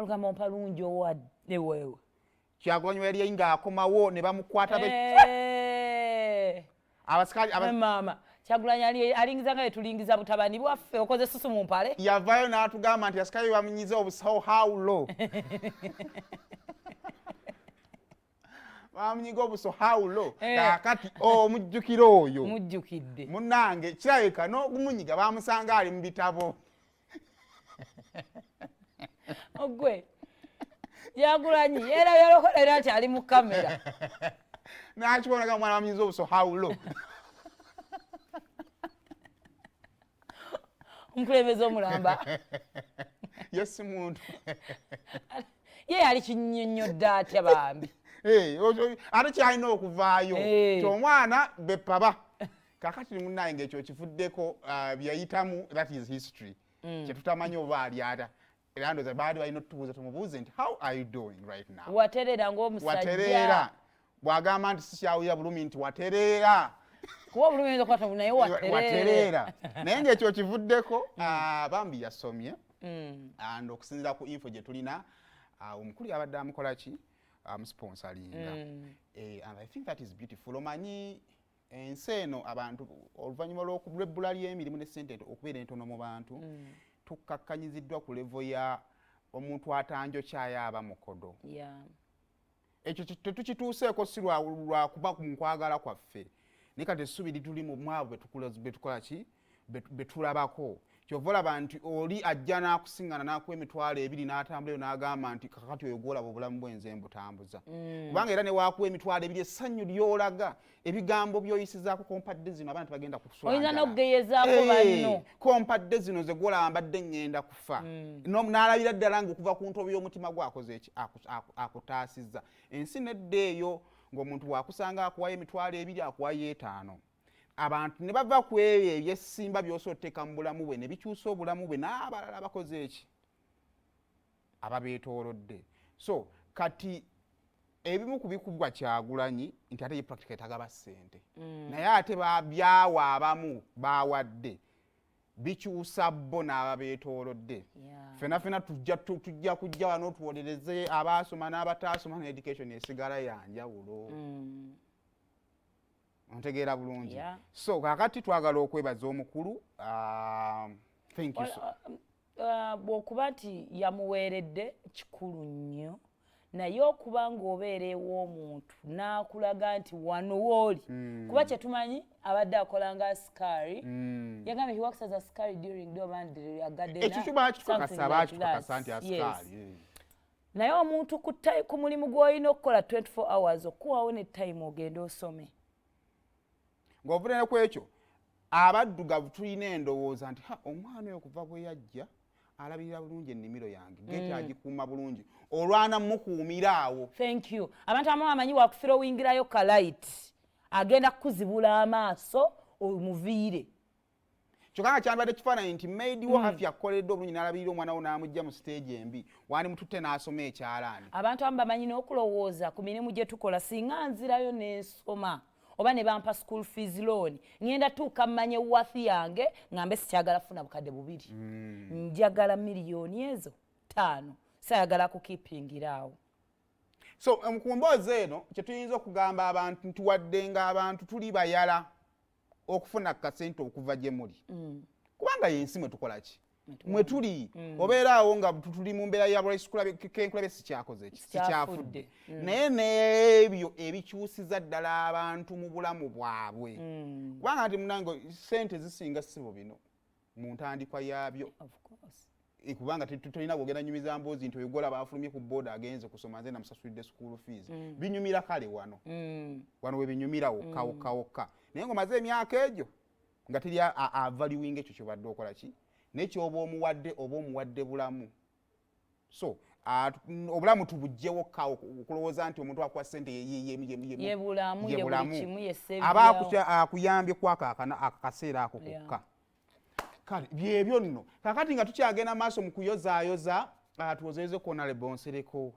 Olugamba ompa lungi owadde wewe. Kyagulanyi yali ng'akomawo ne bamukwata abasikali. Maama Kyagulanyi alingiza nga yetulingiza butabani bwaffe, okoze susu mu mpale. Yavaayo n'atugamba nti asikali bamunyize obusawo hawulo, bamunyiga obuso hawulo. Kaakati omujjukira oyo? Mujjukidde. Munnange, kirabika n'ogumunyiga bamusanga ali mu bitabo. Ogwe Kyagulanyi era yalokolera nti ali mu kamera. Nakibona omwana bamunyiza obuso hawulo. Omukulembeze omulamba. Yesi muntu. Ye yali kinnyonnyodde atya bambi? Ate kyalina okuvaayo ti omwana bepaba. Kakati munaye ngaekyo kivuddeko, byeyayitamu, that is history. Kyetutamanyi oba ali ata, era ndoza baali balina otubuuza, tumubuuze nti, "How are you doing right now?" Watereera ng'omusajja. Watereera? Bw'agamba nti sikyawulira bulumi, nti watereera? Kuba obulumi oyinza okukwata, naye watereera. Watereera. Naye ngaekyo kivuddeko, bambi yasomye and okusinziira ku info gye tulina, omukulu yabadde amukola ki, amusponsoringa. And I think that is beautiful. Omanyi ensi eno, abantu oluvannyuma lw'ebbula ly'emirimu ne ssente okubeera entono mu bantu, tukkakkanyiziddwa ku level ya omuntu atanjokyayo aba mukodo. Ekyo tetukituuseeko si lwakuba mu nkwagala kwaffe, naye kati essubi lituli mu mwabo betukola ki, betulabako. Kyova olaba nti oli ajja n'akusiŋŋana n'akuwa 20,000 n'atambulayo n'agamba nti kakati oyo gwolaba obulamu bwenze mbutambuza. Kubanga era ne waakuwa 20,000, essanyu ly'olaga, ebigambo by'oyisizaako, "Kompadde zino, abaana tebagenda kusula Oyinza njala." n'okugeyezaako banno. "Kompadde zino ze gwolaba, mbadde ŋŋenda kufa." N'alabira ddala ng'okuva ku ntobo y'omutima gwe akoze eki, akutaasizza. Ensi nedda eyo ng'omuntu bw'akusanga akuwayo 20,000, akuwayo 5, abantu ne bava ku ebyo ebyessimba by'osobola oteeka mu bulamu bwe ne bikyusa obulamu bwe n'abalala bakoze eki, ababeetoolodde. So kati ebimu ku bikubwa Kyagulanyi nti ate ye practical tagaba ssente, naye ate byawa abamu bawadde bikyusa bo n'ababeetoolodde. Fena fena tujja kujja wano tuwolereze abaasoma n'abataasoma, ne education esigala yanjawulo. Ontegeera bulungi? Yeah. So kakati twagala okwebaza omukulu, thank you so. Bw'okuba nti yamuweeredde kikulu nnyo, naye okuba ng'obeera ew'omuntu n'akulaga nti wano wooli, kuba kyetumanyi abadde akola nga asikari. Yagambye he works as asikari during day oba gardener, Ekyo kyo bakitukakasa. Something like Bakitukakasa that. nti asikari, eh. Naye omuntu ku mulimu gw'olina okukola 24 hours, okuwawo ne time ogende osome. Ng'ovudde ne ku ekyo, abaddugavu tulina endowooza nti, "Ha, omwana oyo okuva bwe yajja alabirira bulungi ennimiro yange, geeti agikuuma bulungi, olwana mukuumira awo." Thank you. Abantu abamu amanyi wakuthrowingirayo kalight, agenda kukuzibula amaaso omuviire. Kyokka nga kyandibadde kifaananyi nti maid wo hafi akukoleredde obulungi n'alabirira omwana wo n'amugja mu siteegi embi, wandimututte n'asoma ekyalaani. Abantu abamu bamanyi n'okulowooza ku mirimu gye tukola, singa nzirayo n'ensoma oba ne bampa school fees loan, ŋŋenda tuuka mmanye worth yange, ŋŋambe sikyagala kufuna 2000, njagala miliyoni ezo 5, sayagala kukeepingira awo. So ku mboozi eno kyetuyinza okugamba abantu nti wadde nga abantu tuli bayala okufuna kasente okuva gye muli, kubanga yensi mwe tukola ki, mwe tuli, obeera awo nga tuli mu mbeera ya kenkulabye, sikyakoze eki, sikyafudde, naye n'ebyo ebikyusiza ddala abantu mu bulamu bwabwe, kubanga nti munange sente zisinga sibo bino mu ntandikwa yaabyo. Of course. Kubanga tolina bwogenda nyumiza mboozi nti oyo gwolaba afulumye ku booda agenze kusoma, nze namusasulidde school fees. Binyumira kale wano, wano we binyumira wokka wokka wokka, naye ng'omaze emyaka egyo nga teri avaluinga ekyo kyobadde okola ki, naye kyoba omuwadde oba omuwadde bulamu. So obulamu tubugjewo kkawo okulowooza nti omuntu akuwa sente ye bulamu, ye ye buli bulamu. Kimu ye Aba saviour. Akuyambye kwako akaseera ako kokka. Kale byebyo nno. Kakati nga tukyagenda maaso mu kuyozaayoza, tuwozeeze ku Honorable Nsereko.